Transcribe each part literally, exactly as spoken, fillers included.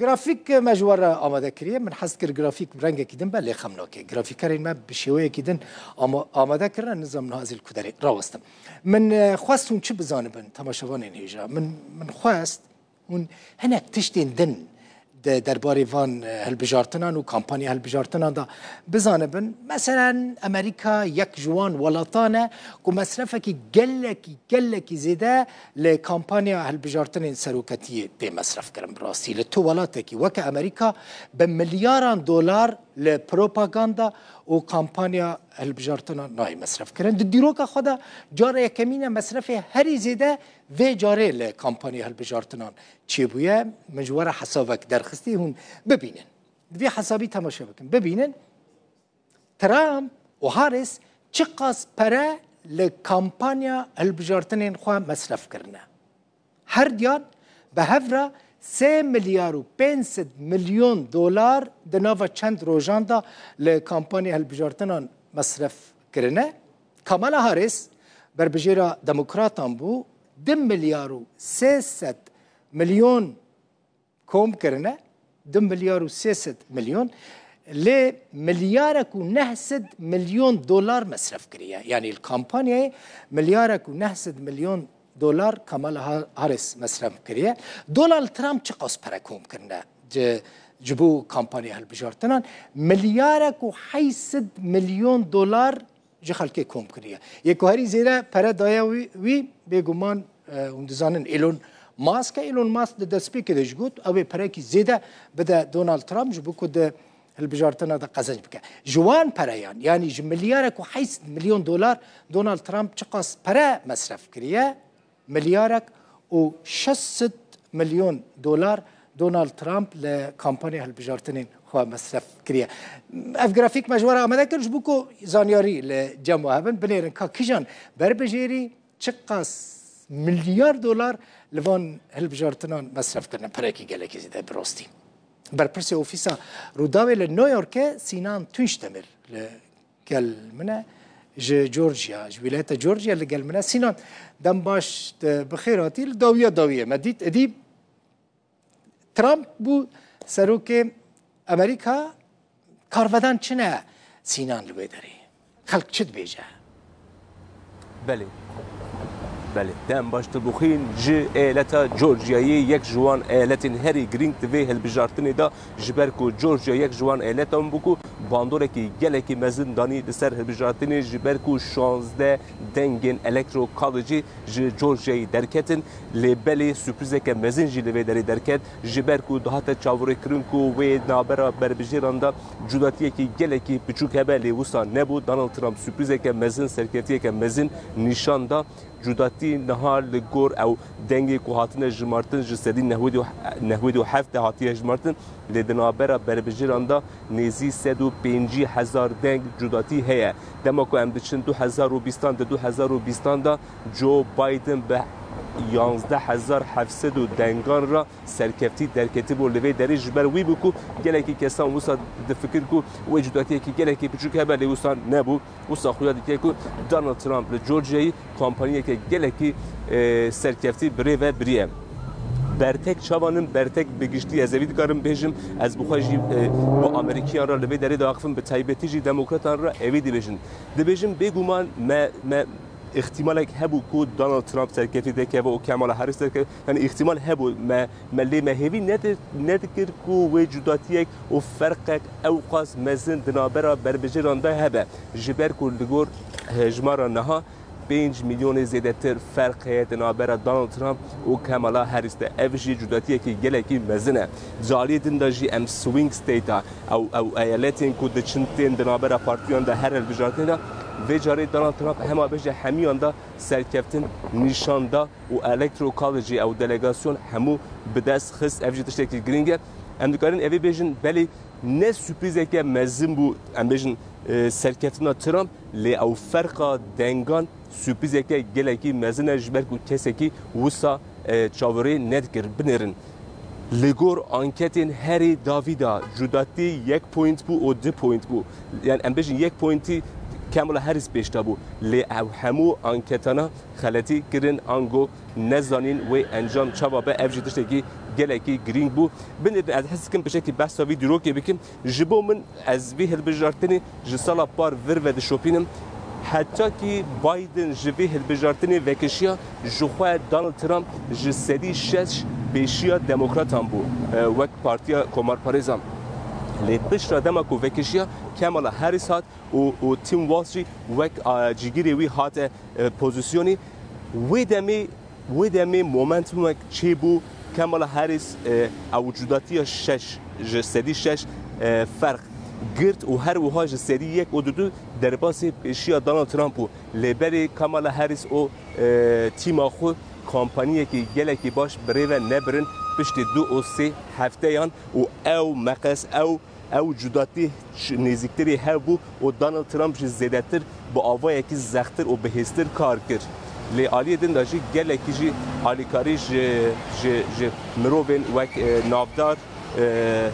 Grafîk me ji we re amade kiriye. Min hez kir grafîk bi rengekî din be, lê xem nake. Grafîkerên me bi şêweyekî din ama-, amade kirine, nizam niha ez ê li ku derê rawestim. Min, e, xwest hûn çi bizanibin, temaşevanên hêja? Min, min xwest hûn hinek tiştên din di derbarê van, e, hilbijartinan û kampanya hilbijartinan de bizanibin. Meselen, Amerîka yek ji wan welatan e ku mesrefekî gelekî, gelekî zêde li kampanya hilbijartinên seroketiyê tê mesref kirin. Bi rastî, li tu welatekî weke Amerîka bi milyaran dolar li propaganda û kampanya hilbijartinan nayê mesref kirin. Di dîroka xwe de cara yekemîn e mesrefê herî zêde vê carê li kampanya hilbijartinan çêbûye. Min ji we re hesabek derxistî, hûn bibînin. Di vê hesabî temaşe bikin. Bibînin, Trump û Harris çiqas pere li kampanya hilbijartinên xwe mesref kirine. Her diyan bi hev re sê milyar û pênc sed milyon dolar di nava çend rojan de li kampanya hilbijartinan mesref kirine. Kamala Harris, berbijêra demokratan bû, du milyar û sê sed milyon kom kirine, du milyar û sê sed milyon, lê milyarek û neh sed milyon dolar mesref kiriye. Yanî li kampanyayê milyarek û neh sed milyon dolar Kamala Ha-, Harris mesref kiriye. Donald Trump çiqas pere kom kirine ji, ji bo kampanya hilbijartinan? Milyarek û heyt sed milyon dolar ji xelkê kom kiriye. Yê ku herî zêde pere daye wî, wî bêguman, e, hûn dizanin Elon Musk e. Elon Musk di destpêkê de jî got, ew ê perekî zêde bide Donald Trump ji bo ku di hilbijartina de qezenc bike. Ji wan pereyan, yanî ji milyarek û heyt sed milyon dolar Donald Trump çiqas pere mesref kiriye? Milyarek û şeş sed milyon dolar Donald Trump li kampanya hilbijartinên xwe mesref kiriye. Ev grafîk me ji we re amade kir ji bo ku zanyarî li cem we hebin. Binêrin ka kîjan berbijêrî çiqas milyar dolar li van hilbijartinan mesref kirine. Perekî gelekî zêde bi rastî. Berpirsê Ofîsa Rûdawê li New Yorkê Sînan Tunçdemir li gel min e, ji Georgia, ji wîlayeta Georgia li gel min e. Sînan, dem baş, te bi xêr hatî. Li dawiya dawiyê me dît, êdî Trump bû serokê Amerîka. Karvedan çi ne Sînan li wê derê? Xelk çi dibêje? Belê. Belê. Dem baş, tu bixwîn ji eyaleta Georgiayê, yek ji wan eyaletên herî girîng di vê hilbijartinê de, ji ber ku Georgia yek ji wan eyaletan bû ku bandorekî gelekî mezin danî li ser hilbijartinê, ji ber ku şazdeh dengên Electoral College ji Georgiayê derketin, lê belê sürprizeke mezin jî li vê derê derket, ji ber ku dihate çaverêkirin ku wê navbera berbijêran de cudatiyekî gelekî piçûk hebe, lê wisa nebû. Donald Trump sürprizeke mezin, serkeftiyeke mezin nîşan da. Cudatî niha li gor ew dengê ku hatine jimartin ji sedî nehwedî û heft de hatiye jimartin, lê di navbera berbijêran de nêzî sed û pêncî hezar deng cudatî heye. Dema ku em diçin du hezar û bîstan, di du hezar û bîstan de Joe Biden bi yanzdeh hezar heft sed û dengan re serkeftî derketibû. Li vê derê ji ber wî bû ku gelekî kesan wisa difikir ku wê cudatiyekî gelekî piçûk hebe, lê wisa nebû. Wisa xuya dike ku Donald Trump li Georgiayê kampanyeke gelekî, e, serkeftî bi rê ve biriye. Bertek çavan in, bertek bi giştî ez evî dikarim bêjim, ez bi xwe jî, e, bi Amerîkiyan re li vê derê diaxifim, bi taybetî jî demokratan re evî dibêjin. Dibêjim bêguman me, me îhtimalek hebû ku Donald Trump serkeftî derkeve û Kamala Harris derkeve. Yanî îhtimal hebû, me, me lê me hêvî nedi-, nedikir ku wê cudatiyek û ferqek ewqas mezin di navbera berbijêran de hebe. Ji ber ku li gor hejmara niha pênc milyonê zêdetir ferq heye di navbera Donald Trump û Kamala Harris de. Ev jî cudatiyekî gelekî mezin e. Di aliyê din de jî em swing state a, ew, ew eyaletên ku diçin tên di navbera partiyan de her hilbijartinê de, vê carê Donald Trump hema bêje hemiyan de serkeftin nîşan da û Electoral College ew delegasyon hemû bi dest xist. Ev jî tiştekî girîng e. Em dikarin evê bêjin, belê ne sürprîzeke mezin bû, em bêjin, e, serkeftina Trump, lê ew ferqa dengan sürprîzeke gelekî mezin e, ji ber ku kesekî wisa, e, çaverê nedikir. Binêrin. Li gor anketên herî dawî de cudatî yek point bû û du point bû. Yani em bêjin yek pointî Kamala Harris pêş de bû. Lê ew hemû anketana xeletî kirin, ango nezanîn wê encam çawa be. Ev jî tiştekî gelekî girîng bû. Binêrin ez hez dikim pişekî behsa vî dîrokê bikim. Ji bo min ez vî hilbijartinê ji sala par vir ve dişopînim. Heta kî Biden ji vî hilbijartinê vekişiya, ji xwe Donald Trump ji sedî şeş pêşiya demokratan bû, e, wek partiya komarparêzan. Lê pişta dema ku vekişiya, Kamala Harris hat û, û Tim Walz jî wek, a, cîgirê wî hate, e, pozisyonê. Wê demê, wê demê momentumek çêbû, Kamala Harris, e, ew cudatiya şeş, ji sedî şeş, e, ferq girt û her wiha ji sedî yek û dudu derbasê pêşiya Donald Trump bû. Lê berê Kamala Harris û, e, tîma xwe kampaniyekî gelekî baş bi rê ve nebirin piştî du û sê hefteyan û ew meqes, ew, ew cudatî ç-, nêzîktirî hev bû û Donald Trump jî zêdetir bi avayekî zextir û bihêztir kar kir. Lê aliyê din de jî gelekî jî alîkarî ji, ji, ji mirovên wek, e, navdar, e,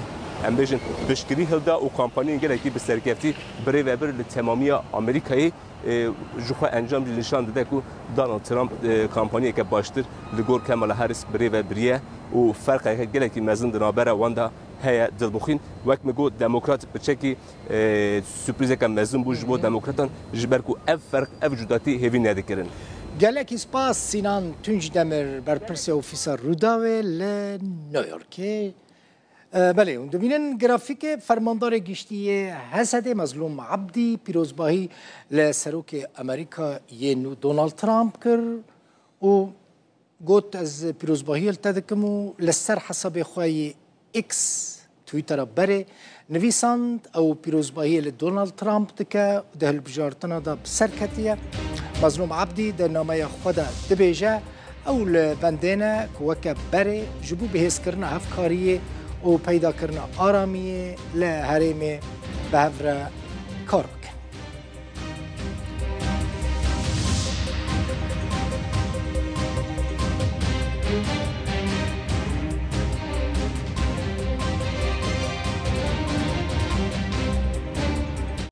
em bêjin piştgirî hilda û kampaniyên gelekî bi serkeftî bi rê ve bir li temamiya Amerîkayê, e, ji xwe encam jî nîşan dide ku Donald Trump, e, kampaniyeke baştir li gor Kamala Harris bi rê ve biriye û ferqeke gelekî mezin di navbera wan de heye. Dilbixwîn, wek min got, demokrat piçekî, e, surprîzeke mezin bû ji bo demokratan, ji ber ku ev ferq, ev cudatî hêvî nedikirin. Gelekî spas Sinan Tunçdemir, berpirsê Ofîsa Rûdawê li New Yorkê. E, belê, hûn dibînin grafîkê. Fermandarê Giştî yê H S D'ê Mezlûm Ebdî pîrozbahî li Serokê Amerîka yê nû Donald Trump kir û got, ez pîrozbahiyê li te dikim û li ser hesabê xwe yê X, Twittera berê, nivîsand, ew pîrozbahiyê li Donald Trump dike û di hilbijartina de bi ser ketiye. Mezlûm Ebdî di nameya xwe de dibêje, ew li bendê ne ku weke berê ji bo bihêzkirina hevkariyê û peydakirina aramiyê li herêmê bi hev re kar